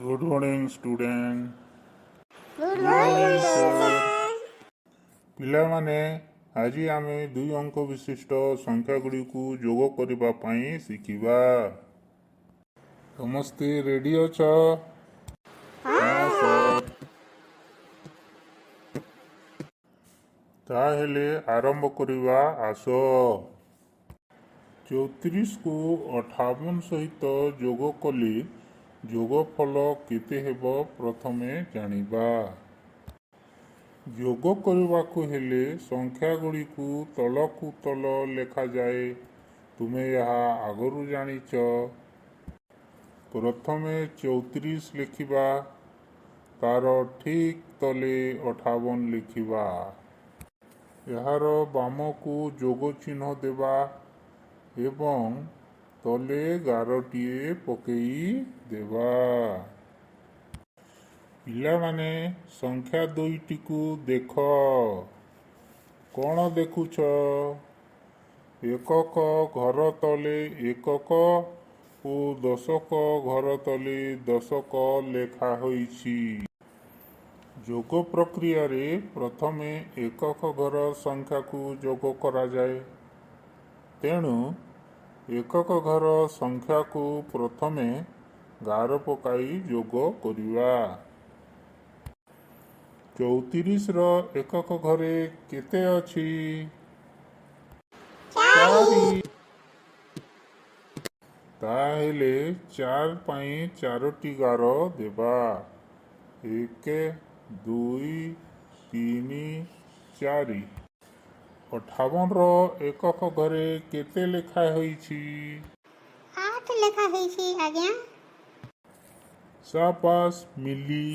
Good morning, student. Good morning, sir. ପିଲାମାନେ, ଆଜି ଆମେ ଦୁଇ ଅଙ୍କ ବିଶିଷ୍ଟ ସଂଖ୍ୟା ଗୁଡ଼ିକୁ ଯୋଗ କରିବା ପାଇଁ ଶିଖିବା। ସମସ୍ତେ ରେଡି ଅଛ? ହଁ ସାର୍। ତାହେଲେ ଆରମ୍ଭ କରିବା ଆସ। 34କୁ 58 ସହିତ ଯୋଗ କଲେ ଯୋଗଫଳ କେତେ ହେବ, ପ୍ରଥମେ ଜାଣିବା। ଯୋଗ କରିବାକୁ ହେଲେ ସଂଖ୍ୟା ଗୁଡ଼ିକୁ ତଳକୁ ତଳ ଲେଖାଯାଏ। ତୁମେ ଏହା ଆଗରୁ ଜାଣିଛ। ପ୍ରଥମେ 34 ଲେଖିବା, ତାର ଠିକ୍ ତଳେ 58 ଲେଖିବା। ଏହାର ବାମକୁ ଯୋଗ ଚିହ୍ନ ଦେବା ଏବଂ ତଳେ ଗାରଟିଏ ପକେଇ ଦେବା। ପିଲାମାନେ, ସଂଖ୍ୟା ଦୁଇଟିକୁ ଦେଖ। କ'ଣ ଦେଖୁଛ? ଏକକ ଘର ତଳେ ଏକକ ଓ ଦଶକ ଘର ତଳେ ଦଶକ ଲେଖା ହୋଇଛି। ଯୋଗ ପ୍ରକ୍ରିୟାରେ ପ୍ରଥମେ ଏକକ ଘର ସଂଖ୍ୟାକୁ ଯୋଗ କରାଯାଏ। ତେଣୁ ଏକକ ଘର ସଂଖ୍ୟାକୁ ପ୍ରଥମେ ଗାର ପକାଇ ଯୋଗ କରିବା। 34ର ଏକକ ଘରେ କେତେ ଅଛି? 4। 4। ତାହେଲେ 4 ପାଇଁ ଚାରୋଟି ଗାର ଦେବା। 1, 2, 3, 4। 58ର ଏକକ ଘରେ କେତେ ଲେଖା ହୋଇଛି? 8 ଲେଖା ହେଇଛି ଆଜ୍ଞା। ସାବାସ ମିଲି।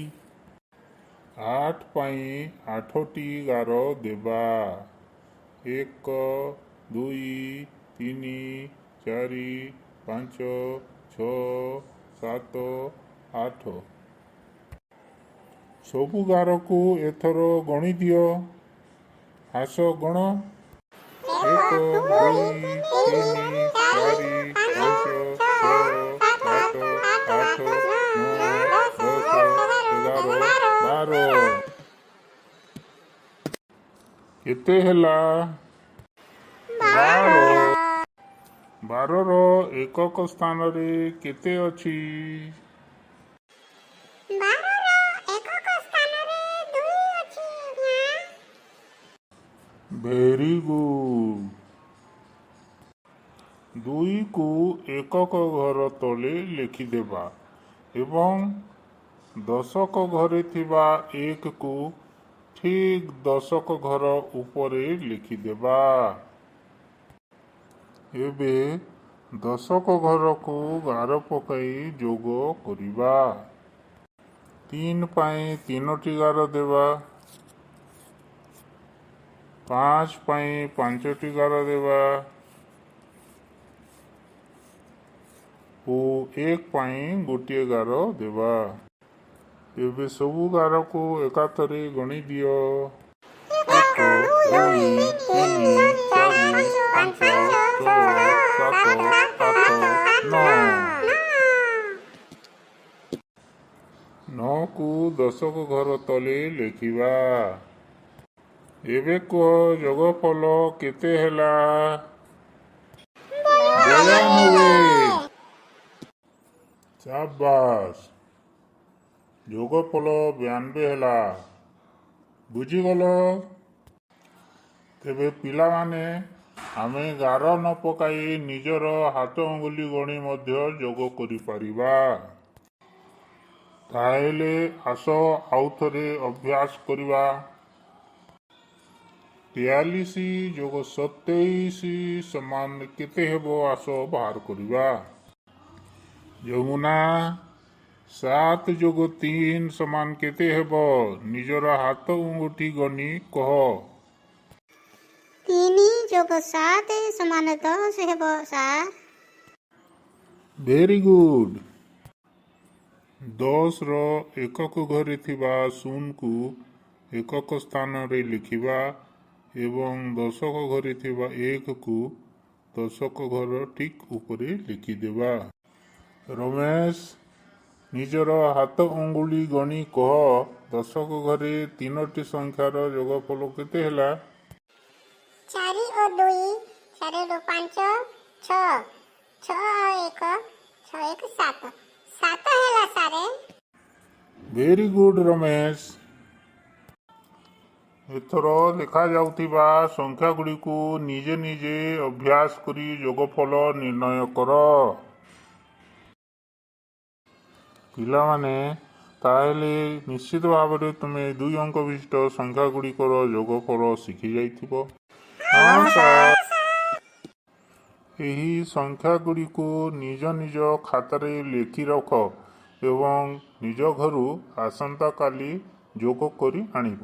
8 ପାଇଁ ଆଠଟି ଗାର ଦେବା। 1, 2, 3, 4, 5, 6, 7, 8। ସବୁ ଗାରକୁ ଏଥର ଗଣି ଦିଅ। ଆସ, ଗଣ। 1, 2, 3, 4, 5, 6, 7, 8, 9, 10, 11, 12। କେତେ ହେଲା? 12। 12ର ଏକକ ସ୍ଥାନରେ କେତେ ଅଛି? 12ର ଏକକ ସ୍ଥାନରେ 2 ଅଛି ଆଜ୍ଞା। Very good. 2କୁ ଏକକ ଘର ତଳେ ଲେଖିଦେବା ଏବଂ ଦଶକ ଘରେ ଥିବା 1କୁ ଠିକ୍ ଦଶକ ଘର ଉପରେ ଲେଖିଦେବା। ଏବେ ଦଶକ ଘରକୁ ଗାର ପକାଇ ଯୋଗ କରିବା। 3 ପାଇଁ ତିନୋଟି ଗାର ଦେବା। 5 ପାଇଁ ପାଞ୍ଚଟି ଗାର ଦେବା ଓ 1 ପାଇଁ ଗୋଟିଏ ଗାର ଦେବା। ଏବେ ସବୁ ଗାରକୁ ଏକାଥରେ ଗଣି ଦିଅ। 1, 2, 3, 4, 5, 6, 7, 8, 9। 9କୁ ଦଶକ ଘର ତଳେ ଲେଖିବା। ଏବେ କୁହ, ଯୋଗଫଳ କେତେ ହେଲା? 92। ସାବାସ, ଯୋଗଫଳ 92 ହେଲା। ବୁଝିଗଲ? ତେବେ ପିଲାମାନେ, ଆମେ ଗାର ନ ପକାଇ ନିଜର ହାତ ଅଙ୍ଗୁଳି ଗଣି ମଧ୍ୟ ଯୋଗ କରିପାରିବା। ତାହେଲେ ଆସ, ଆଉଥରେ ଅଭ୍ୟାସ କରିବା। 43 ଯୋଗ 27 ସମାନ କେତେ ହେବ, ଆସ ବାହାର କରିବା। ଯମୁନା, 7 ଯୋଗ 3 ସମାନ କେତେ ହେବ? ନିଜର ହାତ ଅଙ୍ଗୁଠି ଗଣି କହ। 3 ଯୋଗ 7 ସମାନ 10 ହେବ ସାର୍। Very good. 10ର ଏକକ ଘରେ ଥିବା 0କୁ ଏକକ ସ୍ଥାନରେ ଲେଖିବା ଏବଂ ଦଶକ ଘରେ ଥିବା 1କୁ ଦଶକ ଘର ଠିକ୍ ଉପରେ ଲେଖିଦେବା। ରମେଶ, ନିଜର ହାତ ଅଙ୍ଗୁଳି ଗଣି କହ, ଦଶକ ଘରେ ତିନୋଟି ସଂଖ୍ୟାର ଯୋଗଫଳ କେତେ ହେଲା? 4 ଓ 2, 4 2 5, 6, 6 ଆଉ 1, 6 1 7, 7 ହେଲା ସାରେ। Very good, Ramesh. ଏଥର ଲେଖାଯାଉଥିବା ସଂଖ୍ୟାଗୁଡ଼ିକୁ ନିଜେ ନିଜେ ଅଭ୍ୟାସ କରି ଯୋଗଫଳ ନିର୍ଣ୍ଣୟ କର। ପିଲାମାନେ, ତାହେଲେ ନିଶ୍ଚିତ ଭାବରେ ତୁମେ ଦୁଇ ଅଙ୍କ ବିଶିଷ୍ଟ ସଂଖ୍ୟାଗୁଡ଼ିକର ଯୋଗଫଳ ଶିଖିଯାଇଥିବ। ହଁ ସାର୍। ଏହି ସଂଖ୍ୟାଗୁଡ଼ିକୁ ନିଜ ନିଜ ଖାତାରେ ଲେଖି ରଖ ଏବଂ ନିଜ ଘରୁ ଆସନ୍ତାକାଲି ଯୋଗ କରି ଆଣିବ।